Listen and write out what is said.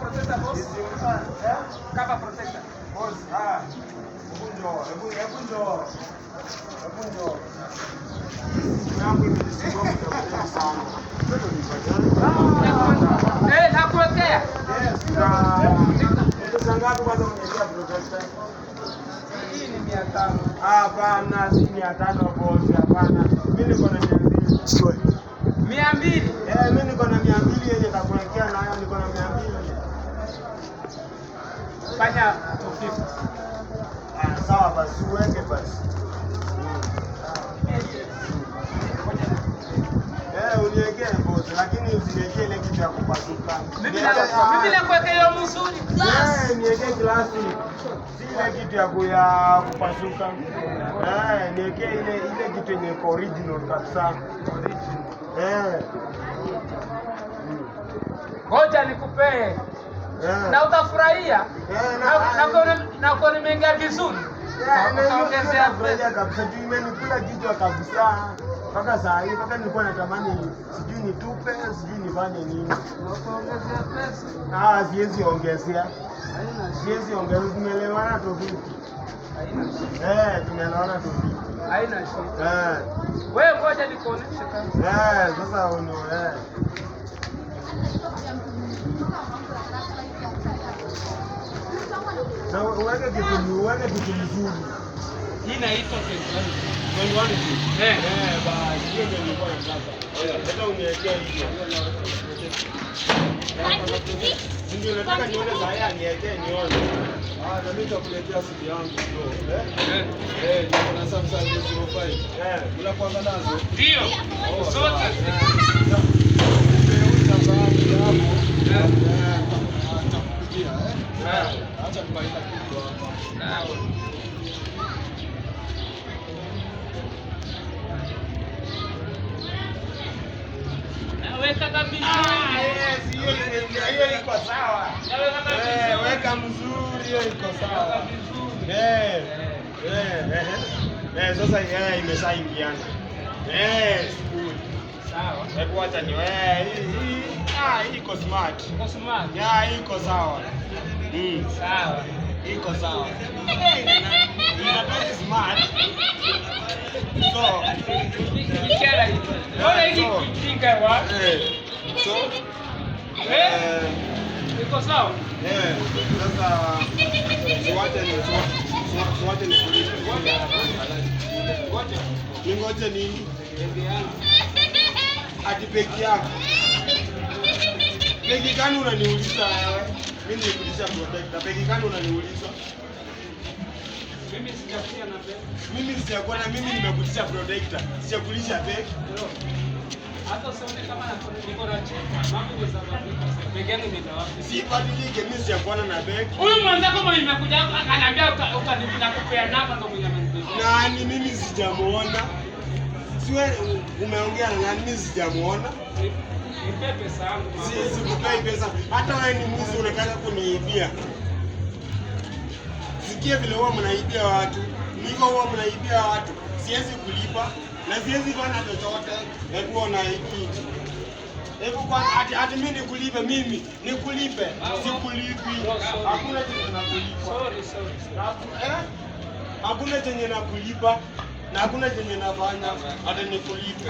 Protector, boss. Eh? Cover protector. Boss, ah. Hebu njoo, hebu hebu njoo. Hebu njoo. Simu yangu imenisumbua muda mrefu sana. Eh, nakuwekea. Yes, na pesa ngapi kwanza umeniwekea protector? Hii ni 500. Hapana, si 500, boss, hapana. Mimi niko na 200. 200. Eh, mimi niko na 200 yenye nakuwekea nayo, niko na 200. Fanya 250. Ah, sawa basi, uweke basi. Eh, uniwekee, boss, lakini usiniwekee ile kitu ya kupasuka. Mimi nakuwekea hiyo mzuri. Eh, niwekee glasi. Si ile kitu ya kupasuka. Eh, niwekee ile kitu yenye iko original kabisa. Eh. Ngoja nikupee. Eh. Na utafurahia. Eh, Na kwa nimeingia vizuri. Eh, na hiyo Utaongezea nafurahia pesa. kabisa juu imenikula kichwa kabisa mpaka saa hii, mpaka nilikuwa natamani sijui nitupe, sijui nifanye nini. Utaongezea pesa. Ah, siwezi ongezea, Haina shida. siwezi ongezea, tumeelewana 250. Haina shida. Eh, tumeelewana 250. Haina shida. Eh, Wewe ngoja nikuoneshe kwanza. eh, sasa uno eh. Na uweke kitu mzuri. Hii inaitwa 21. 21. Eh. Eh, basi hiyo ndio nilikuwa nataka. Hata uniwekee hiyo. Ndio nataka nione saa hii aniwekee nione. Ah, na mimi nitakuletea simu yangu, bro. Eh? Eh. Eh, niko na Samsung A05. Eh. Unakuanga nazo? Ndio. Zote. Nipe huyu namba yako hapo. Eh. Eh, nitakupigia, eh. Eh. Acha nimaliza kitu hapa. Sawa. Naweka kabisa. Ah, yes, hiyo iko sawa. Naweka Eh, vizuri. weka mzuri, hiyo iko Weka sawa. vizuri. Eh. Eh, eh. Eh, sasa imeshaingiana. Yes, good. Sawa. Hebu acha ni hii hii iko smart. Uko smart. Yeah, iko sawa. Sawa. Iko sawa. Ina very smart. So, Kichela hii. Mbona hiki So. kijinga wa? eh, so, Eh? eh, Iko sawa? eh, sasa siwache nikulipe. Ngoja. Ningoje nini? Ati peki yako. Peki gani unaniuliza wewe? Mimi nilikuuliza protector. Peki gani unaniuliza? Mimi sijakuja na pesa. Mimi sijakuwa na, mimi nimekulisha protector. Sijakulisha peki. Bro. Hata usione kama niko na cheka. Mambo imesababika. Peke yangu imeenda wapi? Sibadilike, mimi sijakuwa na beki. Huyu mwenzako mwenye nimekuja hapa akaniambia nakupea namba ndo mwenye amenipigia. Nani? Mimi sijamuona. Siwe umeongea na nani? Mimi sijamuona. Nipe pesa yangu. Si sikupei pesa. Hata wewe ni mwizi, unataka kuniibia. Sikia vile huwa mnaibia watu. Niko huwa mnaibia watu. Siwezi kulipa na siwezi fanya chochote. Hebu ona hiki. Hebu kwa ati mimi nikulipe mimi, nikulipe. Sikulipi. Hakuna chenye nakulipa. Sorry, sorry, sorry. Eh? Hakuna chenye nakulipa na hakuna chenye nafanya hata nikulipe.